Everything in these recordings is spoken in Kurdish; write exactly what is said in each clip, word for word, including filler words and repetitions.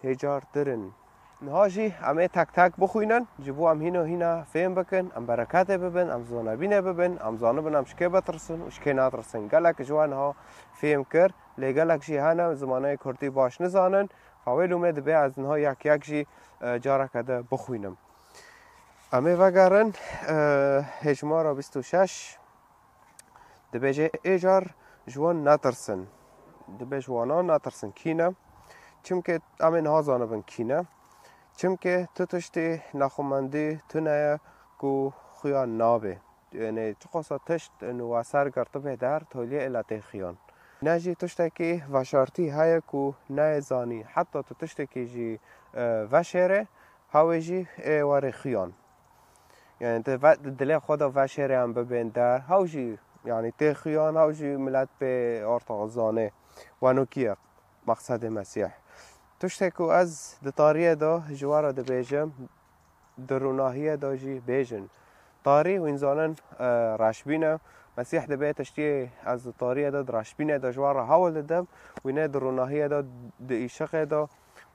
hêcartir in. Niha jî em ê tek tek bixwînin, ji bo em hîno hîna fêm bikin, em bereketê bibin, em zonebînê bibin, em zanibin em ji kê bitirsin û ji kê natirsin. Gelek ji we niha fêm kir, lê gelek jî hene zimanê kurdî baş nizanin. Fa wê lûmê dibe ez niha yek yek jî, e, careke de bixwînim. Em ê vegerin, e, hêjmara bîst û şeş. Dibêje, ê car ji wan netirsin. Dibe ji wana netirsin. Kî ne? Çimkî em ê niha zanibin kî ne. Çimkî tu tiştî nexwemendî tune ye ku xuya nabe. Yanî çiqasa tişt nû we ser girtibe der, toliyê êla tê xuyan. Ne jî tiştekî veşartî heye ku neyê zanî. Heta tu tiştekî jî, e, veşêre, hewê jî ê werê xuyan. Yani te ve, dilê xwe de veşêrê em bibên der. Hew jî, yani tê xuyan, hew jî milet pê ortax zanê. Wano kî ye mexsedê Mesîh? Tiştê ku ez di tariyê de ji we re dibêjim, di rûnahiyê de jî bêjin. Tarî wîn zanin, e, reşbîn e. Mesîh dibê tiştiyê ez di tariyê de, di reşbînê de ji we re hewl didim. Wînê di rûnahiyê de, di îşiqê de,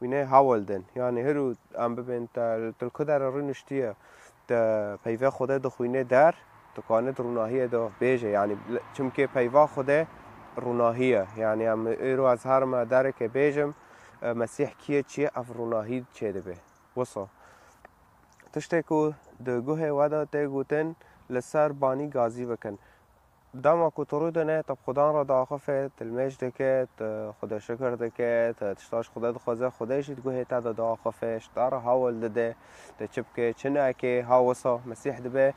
wînê hewl din. Yani hiru em bibên te, tu li ku derê rûniştiye, te peyvê Xwedê dixwînê der, tu kanê di rûnahiyê de bêje. Yani çimkê peyva Xwedê rûnahî ye. Yani em êro ez herime dereke bêjim, e, Mesîh kî ye, çi ye, ev rûnahî çêdibe. Wisa. Tiştê ku di guhê we de tê gotin, li ser banî gazî bikin. Dema ku tu rûdine, te bi Xudan re diaxife, tu limêj dike, tu Xwedê şikir dike, tu tişta ji Xwedê dixwaze, Xwedê jî di guhê te de diaxife, ji te re hewl dide, tu çi bike, çi neke, ha wisa Mesîh dibe,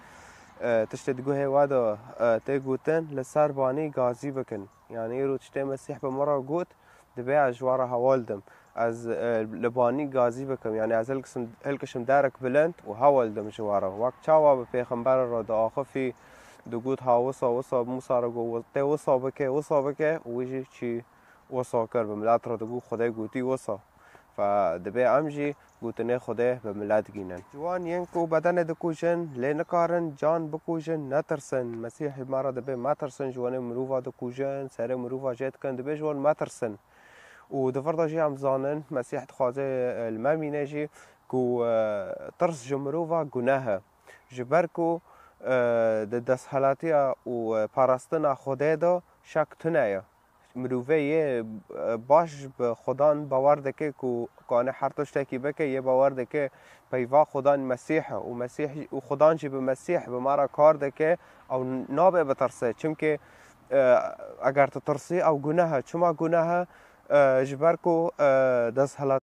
e, tiştê di guhê we de, e, tê gotin, li ser banî gazî bikin. Yani îro tiştê Mesîh bi min re got, Dibê ez ji we re hewl dim. Ez, e, li banî gazî bikim. Yani ez hilkisim, hilkişim derek bilind û hewl dim ji we re. Wek çawa bi pêxemberê re diaxifî, digot, ha wisa, wisa, Mûsa re got, tê wisa bike, wisa bike, û wî jî çi wisa kir, bi milet re digot, Xwedê gotî wisa. Fe dibê em jî gotinê Xwedê bi milet gînin. Ji wan yên ku bedenê dikujin, lê nikarin can bikujin, netirsin. Mesîhê me re dibê metirsin, ji wanê mirova dikujin, serê mirova jê dikin, dibê ji wan metirsin. Û di vir de jî em zanin, Mesîh dixwaze, e, li me mîne jî ku, e, tirs ji mirova guneh e. Ji ber ku, e, di desthilatiya û, e, parastina Xwedê de şek tune ye. Mirovê yê, e, baş bi Xudan bawer dike ku kane her tiştekî bike, yê bawer dike peyva Xudan Mesîh e û Mesîh û Xudan jî bi Mesîh bi me re kar dike, ew nabe bitirse. Çimkî, e, eger tu tirsî, ew guneh e. Çima guneh e? E, ji ber ku, e, desthilat